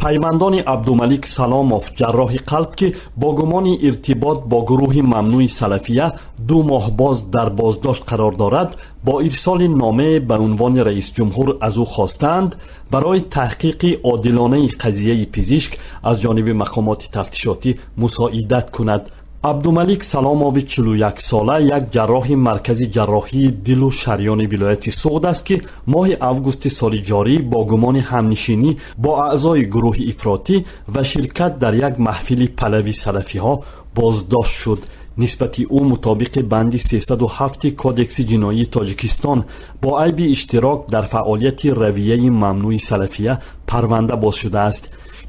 Пайвандони Абдумалик Саломов, ҷарроҳи қалб, ки бо гумони иртибот бо гурӯҳи мамнӯи Салафия 2 моҳ боз дар боздошт қарор дорад, бо ирсоли номае ба унвони раисҷумҳур аз ӯ хостаанд, барои таҳқиқи одилонаи қазияи пизишк аз ҷониби мақомоти тафтишотӣ мусоидат кунад. Абдумалик Саломови 41-сола як ҷарроҳи маркази ҷарроҳии дилу шарёни вилояти Суғд аст, ки моҳи августи соли ҷорӣ бо гумони ҳамнишинӣ бо аъзои гурӯҳи ифротӣ ва ширкат дар як маҳфили палави салафиҳо боздошт шуд. Нисбати ӯ мутобиқи банди 307 Кодекси ҷиноии Тоҷикистон бо айби иштирок дар фаъолияти равияи мамнӯи Салафия парванда боз шудааст.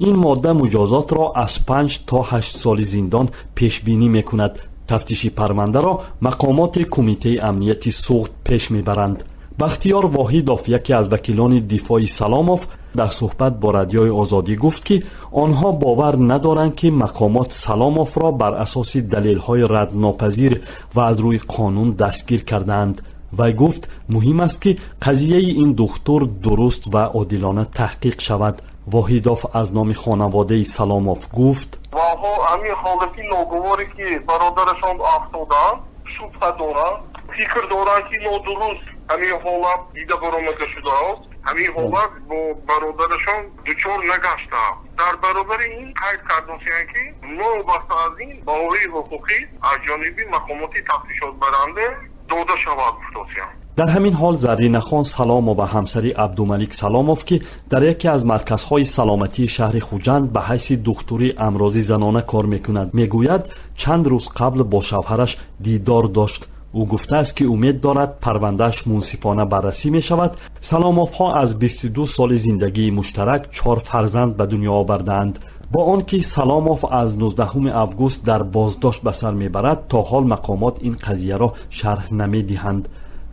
Ин модда муҷозотро аз 5 то 8 соли зиндон пешбинӣ мекунад. Тафтиши парвандаро мақомоти Кумитаи амнияти Суғд пеш мебаранд. Бахтиёр Воҳидов, яке аз вакилони дифои Саломов, дар суҳбат бо Радиои Озодӣ гуфт, ки онҳо бовар надоранд, ки мақомот Саломовро бар асоси далелҳои раднопазир ва аз рӯи қонун дастгир кардаанд. Вай гуфт, муҳим аст, ки қазияи ин духтур дуруст ва одилона таҳқиқ шавад. Воҳидов аз номи хонаводаи Саломов гуфт: Ва ҳамин ҳолати ногуворе, ки бародарашон афтоданд, шубҳа доранд, фикр доранд, ки нодуруст ҳамин ҳолат дида баромада шудааст, ҳамин ҳолат бо бародарашон дучор нагаштаанд. Дар баробари ин қайд кардосиянд, ки новобаста аз ин баҳои ҳуқуқӣ аз ҷониби мақомоти тафтишотбаранда дода шавад, гуфтосиянд. Дар ҳамин ҳол Зарринахон Саломова, ҳамсари Абдумалик Саломов, ки дар яке аз марказҳои саломатии шаҳри Хуҷанд ба ҳайси духтури амрози занона кор мекунад, мегӯяд, чанд рӯз қабл бо шавҳараш дидор дошт. Ӯ гуфтааст, ки умед дорад, парвандааш мунсифона баррасӣ мешавад. Саломовҳо аз 22 соли зиндагии муштарак чор фарзанд ба дунё овардаанд. Бо он ки Саломов аз 19 август дар боздошт ба сар мебарад, то ҳол мақомот ин қазияро шарҳ намедиҳанд.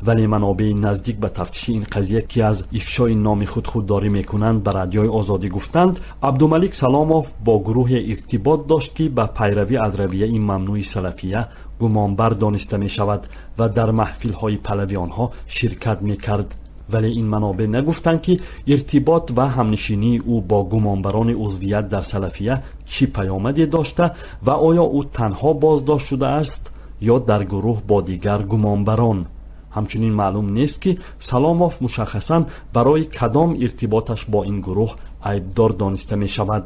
Вале манобеи наздик ба тафтиши ин қазия, ки аз ифшои номи худ худдорӣ мекунанд, ба Радиои Озодӣ гуфтанд, Абдумалик Саломов бо гурӯҳе иртибот дошт, ки ба пайравӣ аз равияи мамнӯи Салафия гумонбар дониста мешавад ва дар маҳфилҳои палави онҳо ширкат мекард. Вале ин манобеъ нагуфтанд, ки иртибот ва ҳамнишинии ӯ бо гумонбарони узвият дар Салафия чӣ паёмаде дошта ва оё ӯ танҳо боздошт шудааст ё дар гурӯҳ бо дигар гумонбарон. Ҳамчунин маълум нест, ки Саломов мушаххасан барои кадом иртиботаш бо ин гурӯҳ айбдор дониста мешавад.